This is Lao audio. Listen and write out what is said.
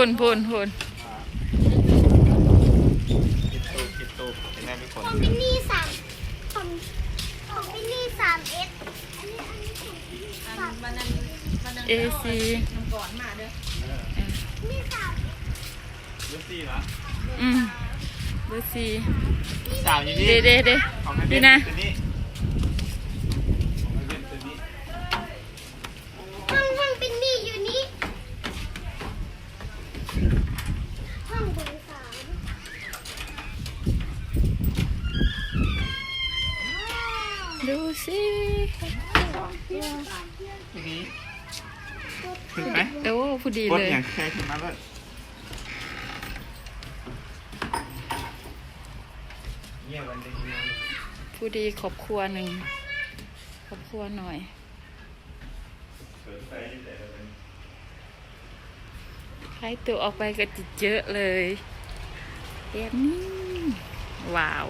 ພຸ້ນ ພຸ້ນ ພຸ້ນ ອ່າ ຄິດຕູ ຄິດຕູ ເຫັນແລ້ວມີຄົນ ຂອງບິນນີ້ສາມ ຂອງ ຂອງບິນນີ້ສາມເອັດ ອັນນີ້ ອັນນີ້ຂອງບິນນີ້ສາມ ເອສີ່ ນຳກ່ອນມາເດີ ເອີ ມີສາມເອັດ ເບີສີ່ຫວາ? ອືມ ເບີສີ່ ສາມຢູ່ນີ້ ເດ້ ເດ້ ເດ້ ຂອງໃຫ້ເບັນ ນີ້ນະ ຕົວນີ້ ຂອງໃຫ້ເບັນຕົວນີ້ ຫ້ອງ ຫ້ອງບິນນີ້ຢູ່ນີ້ ຫ້ອງເບີສາມ ດູຊິ ນີ້ ຖືກໄໝ? ໂອ້ ພໍດີເລີຍ ກົດຫຍັງ ແຄ່ຂຶ້ນມາເລີຍ ພໍດີຄອບຄົວໜຶ່ງ ຄອບຄົວໜ້ອຍ ໃຜຕົວອອກໄປກໍຈະເຈີເລີຍ ແບບນີ້ ວ້າວ.